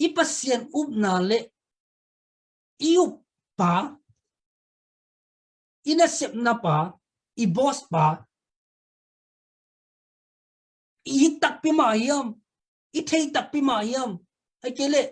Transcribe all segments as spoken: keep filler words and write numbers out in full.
i Pasian upna le i uppa, i nasepna pa, i boss pa, i it takpi mah hiam, i thei takpi mah hiam, ahih kei leh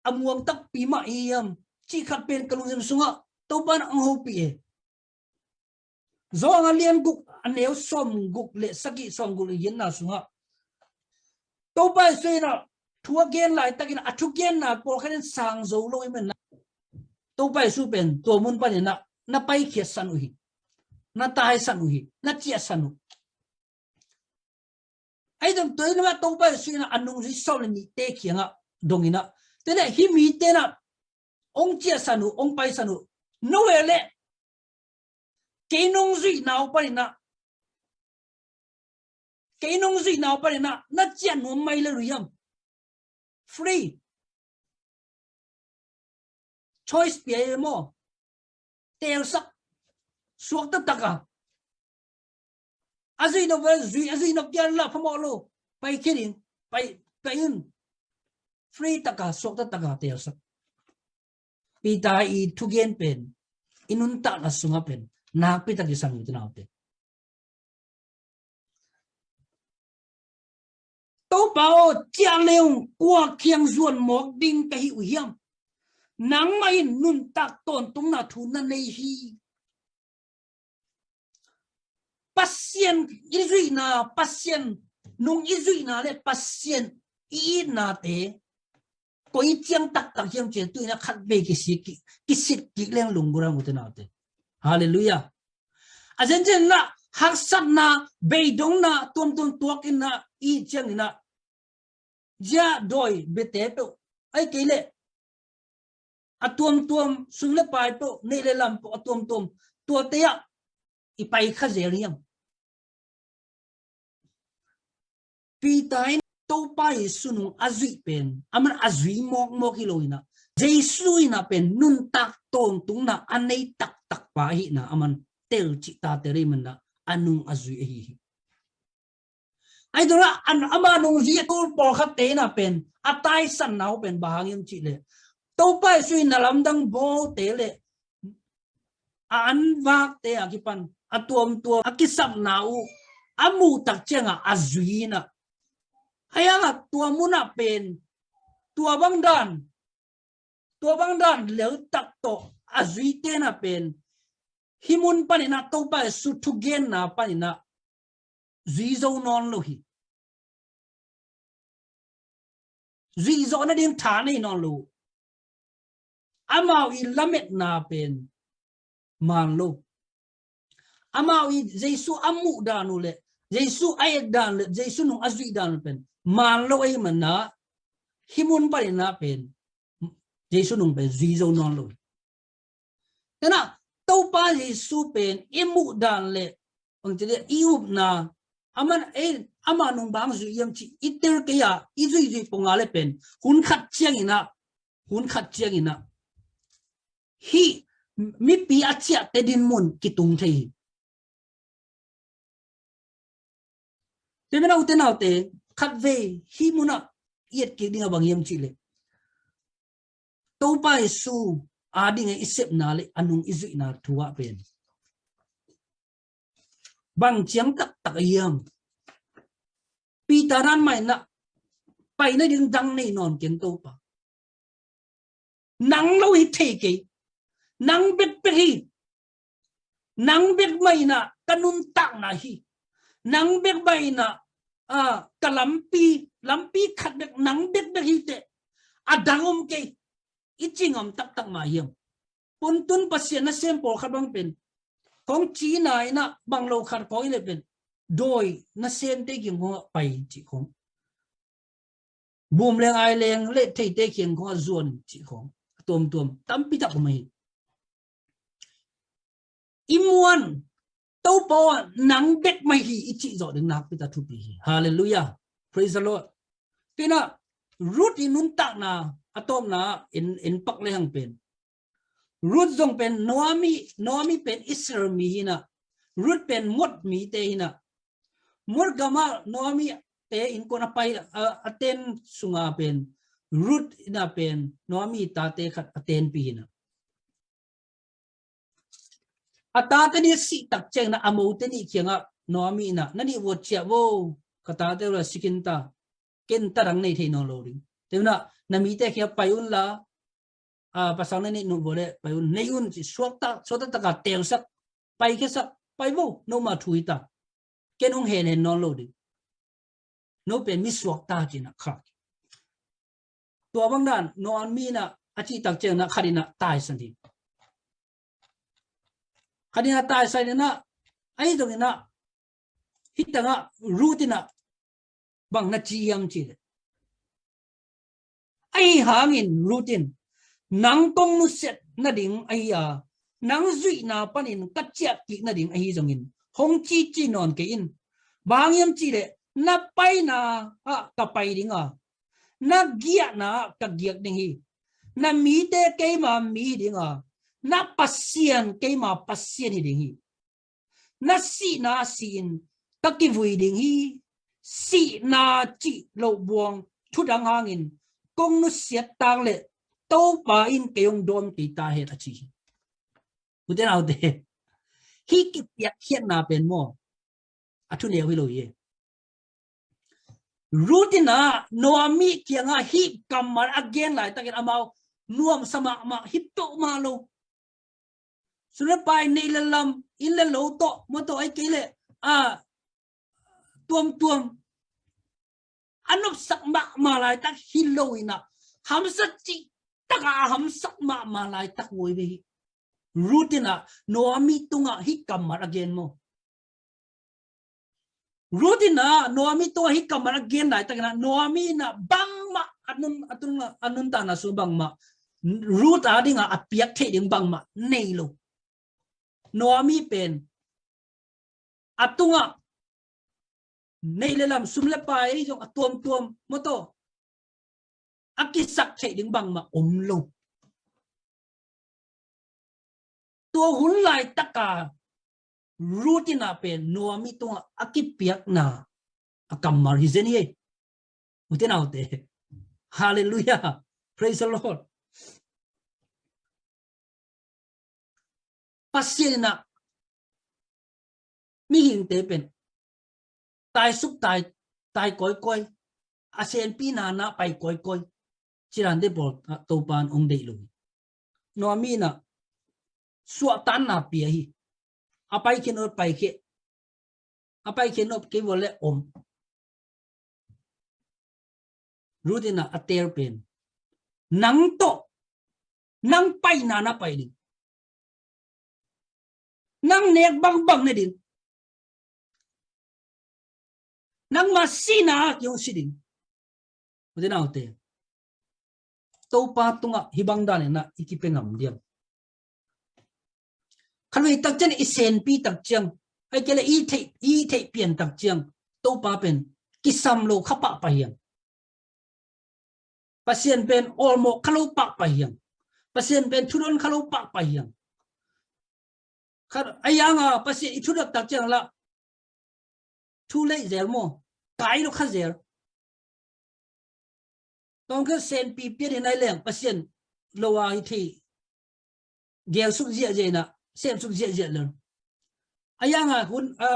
a muang takpi mah hiam, cih khat pen ka lungsim sungah Topa in hong hopih e. Johan a lian guk a neu sawm guk le sagih, sawm guk le giatna sungah Topa Jesu in a thu a gen laitakin a thugenna pawlkhat in sang zo lo ahih manin ah Topa Jesu pen tua mun panin ah na paikhiatsan uh hi, na taisan uh hi, na ciahsan uh. Ahi zong tua in ah Topa Jesu in a nungzui sawm le nihte kiangah dong in ah, tua leh hih mite in ah hong ciahsan uh, hong paisan uh. No e leh kei nong zuihna uh panin ah, kei nong zuihna uh panin ah na ciah nuam mai le uh hiam? Free. Choice pia e maw? Teelsak. Suakta taka a zuih nop vel zui, a zuih nop pian lah phamawh lo. Pai khia ding, pai, pai un. Free taka, suakta taka teelsak. Peter i thugen pen, i nuntakna sungah pen nakpi tak i sang uh, ute naute. Topa aw, ciah le ung, kua kiang zuan mawk ding ka hi uh hiam? Nangmah in nuntak tawntungna thu na nei hi. Pasian i zuihna, Pasian nung i zuihna le Pasian i itnate koi ciang taktak hiam cih tu in a khatvei kisit kik, kisit kik leng lunggulh a, ute naute. Halleluiah. A zenzen in a haksatna, beidongna tuamtuam tuak in a i ciangin a zia dawi biate peuh, ahih kei leh a tuamtuam sum le pai peuh, neih le lam peuh a tuamtuam, tuate ah i pai kha zel hiam? Peter in Topa Jesu nung a zuih pen, aman a zui mawkmawk hi lo in a, Jesu in a pen nuntak tawntungna a nei taktak pa ahihna aman telcih tate rei man a, a nung a zui ahi hi. Ahi zongin a, ama nungzui a tul pawlkhatte in a pen a taisanna uh pen bang hang hiam cih leh, Topa Jesu in a lamdang bawlte le a anvakte a kipan a tuamtuam a kisapna uh a muh tak ciangah a zui in a, ahi hangah tua munah pen tua bang dan, tua bang dan leltak tawh a zuite in a pen hih mun panin a Topa Jesu thugenna panin a zui zo nawn lo hi. Zuih zawh nading tha nei nawn lo. Amau i lametna pen maan lo. Amau i Jesu a muh dan uh le Jesu a et dan le Jesu nung a zuih dan uh pen maan lo ahih man a, hih mun panin a pen Jesu nung pen zui zo nawn lo. Tua in a Topa Jesu pen i muh dan le bangci le i upna, aman ei, ama nung bang zui hiam cih i tel kei a, i zuihzuih pong a le pen hun khat ciangin a, hun khat ciangin a hih mipi a ciahte dinmun kitung thei hi. Tua manin a, ute naute, khatvei hih munah i et kik ding a bang hiam cih leh, Topa Jesu ading a i sepna le a nung i zuihna thu ah pen bang ciang taktak a hiam? Peter in a, pai nading dang nei nawn keng Topa. Nang lo hi thei kei. Nang bekbek hi. Nang bek mah in a ka nuntakna hi. Nang bek mah in a, a, ka lampi, lampi khat bek nang bekbek hi teh, a dang om kei, i ci ngam taktak mah hiam? Puntun Pasian nasem pawlkhat bang pen khong cina in a bang lo khat khong i le pen dawi nasemte kiang khong a pai cih khong, bum leng ai leng le theite kiang khong a zuan cih khong a tuamtuam tampi tak om ahi. I muan, Topa aw, nang bek mah hi i cih zawh ding nakpi tak thupi hi. Halleluiah. Praise the Lord. Tua in a Ruth i nuntakna a tawpna en, en pak le hang pen, Ruth zong pen Naomi, Naomi pen Israel mi hi in a, Ruth pen Moab mite hi in a, Moab gam ah Naomi te innkuan a pai, a, a ten sunga pen Ruth ina pen Naomi tate khat a tenpi hina. A tate nih a sih tak ciangin a mote nih kiangah Naomi ina, na nih vuat ciah vo, ka tate uh la sikin ta, ken ta dang nei thei nawn lo ding. Tena na mite kiangah pai un la, a, pasal na nih nut vuat le pai un, nei un ci suakta, suakta taka teusak, pai khiasak, pai vo, no ma thu hi ta. Ken hong hen hen nawn lo ding. No pen mi suakta cina kha. Tua bang dan Naomi ina a cih tak ciangin khat ina taisan hi. Khat ina taisan ina, ahi zongin hi tangah Ruth ina bang na ci hiam ci le. Ahi hangin Ruth in, nang kong nusiat nading ahi a, nang zuihna panin ka ciah kik nading ahi zongin hong cici nawn kei in. Bang hang hiam ci le, na paina ah ka pai ding a, na giahna ah ka giak ding hi. Na mite keima mi hi ding a, na Pasian keima Pasian hi ding hi. Na sihna ah si-in ka kivui ding hi. Sihna cih loh buang thudang hangin kong nusiat tak le Topa in kei hong dawm kei ta hen a ci hi. Ute naute, hih kipiakkhiatna pen maw, a thuneu hi lo hi. Ruth ina Naomi kiangah hih kammal a gen laitakin amau nuamsa mahmah, hip toh mah lo. Sum le pai, neih le lam, inn le lo tawh, mawtaw, ahih kei leh a, tuamtuam a nopsak mahmah laitak hi lo ina, hamsa cih taka a hamsak mahmah laitak voi ve hi. Ruth ina Naomi tungah hih kammal a gen maw? Ruth ina Naomi tungah hih kammal a gen laitakin Naomi ina bangmah a nun, a tun, a nuntakna sung bangmah, Ruth a dinga a piak theih ding bangmah nei lo. Naomi pen a tungah neih le lam, sum le pai, ei zong a tuamtuam, mawtaw, a kisak theih ding bangmah om lo. Tua hun laitaka Ruth ina pen Naomi tungah a kipiakna a kammal hi zen hi. Ute naute, hallelujah, praise the Lord. Pasian ina mihingte pen taisuk tai, tai kawikawi, a senpi nana pai kawikawi, ci dante pawl Topan hong deih lo hi. Naomi ina suahtakna pia hi. A pai khin ot pai khia, a pai khin ot kei vua le om. Ruth ina a teel pen, nang tawh, nang paina na pai ding, nang nek bangbang ne ding, nangma sihna ah kei hong si ding. Ute naute, Topa tungah hih bang dan ina i kipia ngam diam? Khatvei tak ciang i senpi tak ciang, ahih kei leh i theih, i theih pian tak ciang, Topa pen kisam lo kha pahpah hiang. Pasian pen awlmawh kha lo pahpah hiang. Pasian pen thudon kha lo pahpah hiang. Khat a hianga Pasian i thudot tak ciang lah thu leih zel maw? Kai lo kha zel. Tawmkhat senpi pian hi nai leng Pasian lo a hi thei. Gelsuk ziahziah inah, semsuk ziahziah lo. A hianga hun, a,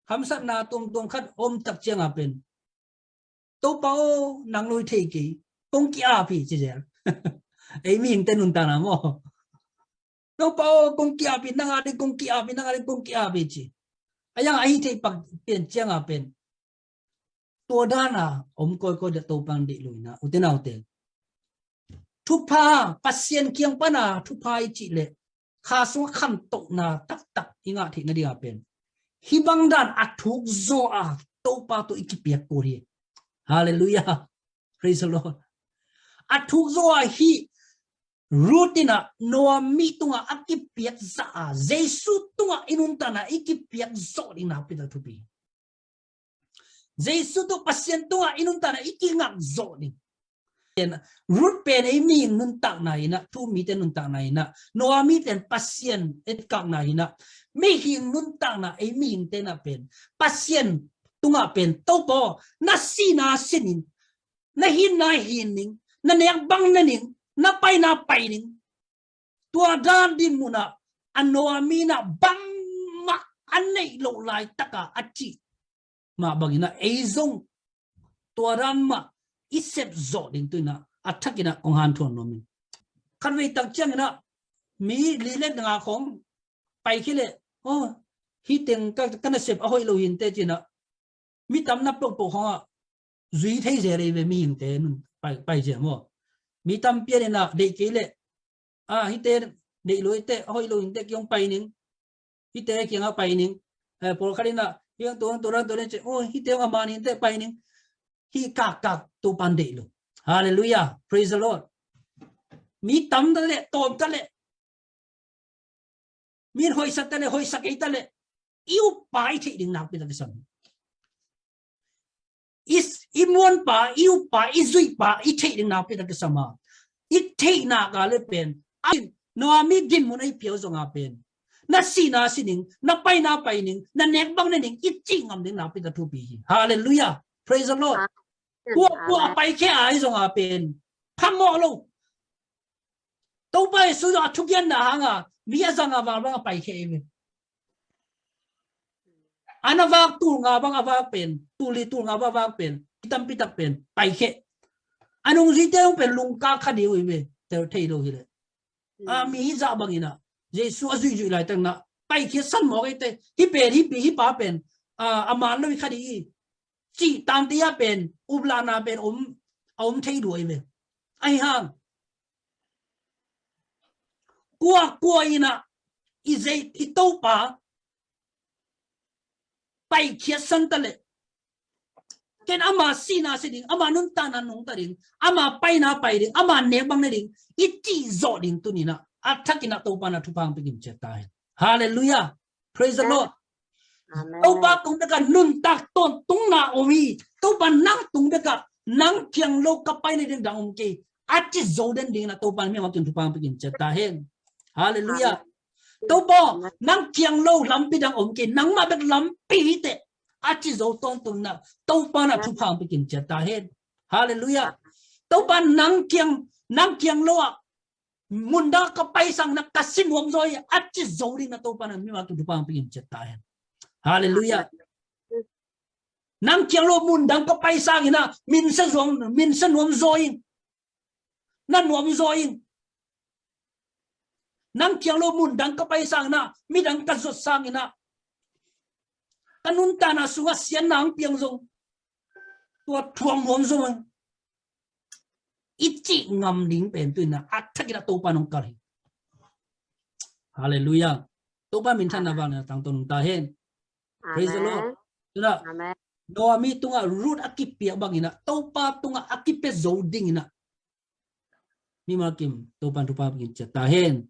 hamsatna tuamtuam khat om tak cianga pen, Topa aw, nang lo hi thei kei, kong ki-ap hi ci zel. Ei mihingte nuntakna maw? Topa aw, kong ki-ap hi, nang a ding kong ki-ap hi, nang a ding kong ki-ap hi ci. A hianga ahi thei pak pian cianga pen, tua dana om kawikawi deuh Topa in deih lo inah, ute naute. Thupha, Pasian kiang pana thupha i cih leh kha sungah khantohna taktak i ngah theih nadinga pen, hih bang dan a thuk zaw a Topa tawh i kipiak kul hi. Halleluiah. Praise the Lord. A thuk zaw a hih Ruth inah Naomi tungah a kipiak zah a, Jesu tungah i nuntakna i kipiak zawh ding nakpi tak thupi. Jesu tawh Pasian tungah i nuntakna i kingak zawh ding. Ruth pen ei mihing nuntakna inah, thu-um mite nuntakna inah, Naomi pen Pasian etkakna inah, mihing nuntakna ei mihingte inah pen, Pasian tungah pen, Topa aw, na sihna sin in, na hinna hin ning, Na nek bang ne ning, na paina pai ning. Tua dan dinmun ah a Naomi in ah bangmah a neih loh laitaka a cih mah bangin ah ei zong tua dan mah i sep zawh ding tu in ah a thakin ah kong hanthawn nuam ing. Khatvei tak ciangin ah mi li le nga khong pai khia leh, oh, hih teng ka, ka nasep a hoih lo hi inteh ci-in ah mi tam na pohpoh khong ah zui thei zel ei ve, mihingte nun pai, pai zel maw. Mi tam pian in ah deih kei leh, ah, hihte deih lo hite, a hoih lo hite, kei hong pai ning. Hihte kiangah pai ning. Eh, pawlkhat in ah hiang tuang tuang tuang ci, oh, hihte hong a man hite, pai ning. Hih kakak Topan deih lo. Hallelujah. Praise the Lord. Mi tam ta leh, tawm ta leh, min hoihsa ta leh, hoihsa kei ta leh, i uppa i theih ding nakpi tak kisam. I, i muanpa, i uppa, i zuihpa i theih ding nakpi tak kisam a, i theih nak a le pen, a, Naomi dinmun a i piau zong a pen, na sihna si ning, na paina pai ning, na nek bang ne ning i cih ngam ding nakpi tak thupi hi. Hallelujah. Praise the Lord. Amen. Kua, kua a pai khia a i zong a pen phamawh lo. Topa Jesu zong a thugenna hanga mi a zanga val bang a pai khia ei ve. Ana vak tul nga bang a vak pen, tul li tul nga bang a vak pen, mi tampi tak pen pai khia. A nungzuite hong pen lungka kha ding uh hi ve, tel thei lo hi leh. A, mi hi zah bangin ah Jesu a zuihzuih laitak in ah pai khia san mawk eite, hih pen, hih pi, hih pa pen, a, a man lo hi kha ding hi. Cih tante ah pen uplahna pen om, a om thei duai ve. Ahi hang kua kua in ah i zei, i Topa paikhiat san ta leh, ken ama sihna si ding, ama nuntakna nungta ding, ama paina pai ding, ama nek bang ne ding i cih zawh ding tuni in ah a thakin ah Topa in ah thupha hong pia kim ciat ta hen. Hallelujah. Praise the Lord. Amen. Topa tung bek a nuntak tawntungna om hi. Topa nang tung bek a nang kiang lo ka pai nading dang om kei, a ci zo den dingin ah Topa in mi mah tung thupha hong pia kim ciat ta hen. Hallelujah. Amen. Topa, amen, nang kiang lo lampi dang om kei, nangmah bek lampi hi teh, a ci zo tawntungna Topa in ah thupha hong pia kim ciat ta hen. Hallelujah. Topa nang kiang, nang kiang lo ah mundang ka pai sangin ah ka si nuam zaw hi, a ci zo dingin ah Topa in ah mi mah tung thupha hong pia kim ciat ta hen. Hallelujah. Amen. Nang kiang lo mundang ka pai sangin ah min sa zuang, min sa nuam zaw ing. Na nuam zaw ing. Nang kiang lo mundang ka pai sangin ah midang ka zot sangin ah ka nuntakna sungah siatna hong piang zong, tua thuak nuam zaw ing. I cih ngam ding pen tu in ah a thakin ah Topa in hong kalh hi. Hallelujah. Topa minthanna vanglian a tangtawn ta hen. Praise the Lord. Amen. Tu in ah, amen, Naomi tungah Ruth a kipiak bangin ah Topa tungah a kipia zo dingin ah mi mah kim Topa in thupha pia kim ciat ta hen.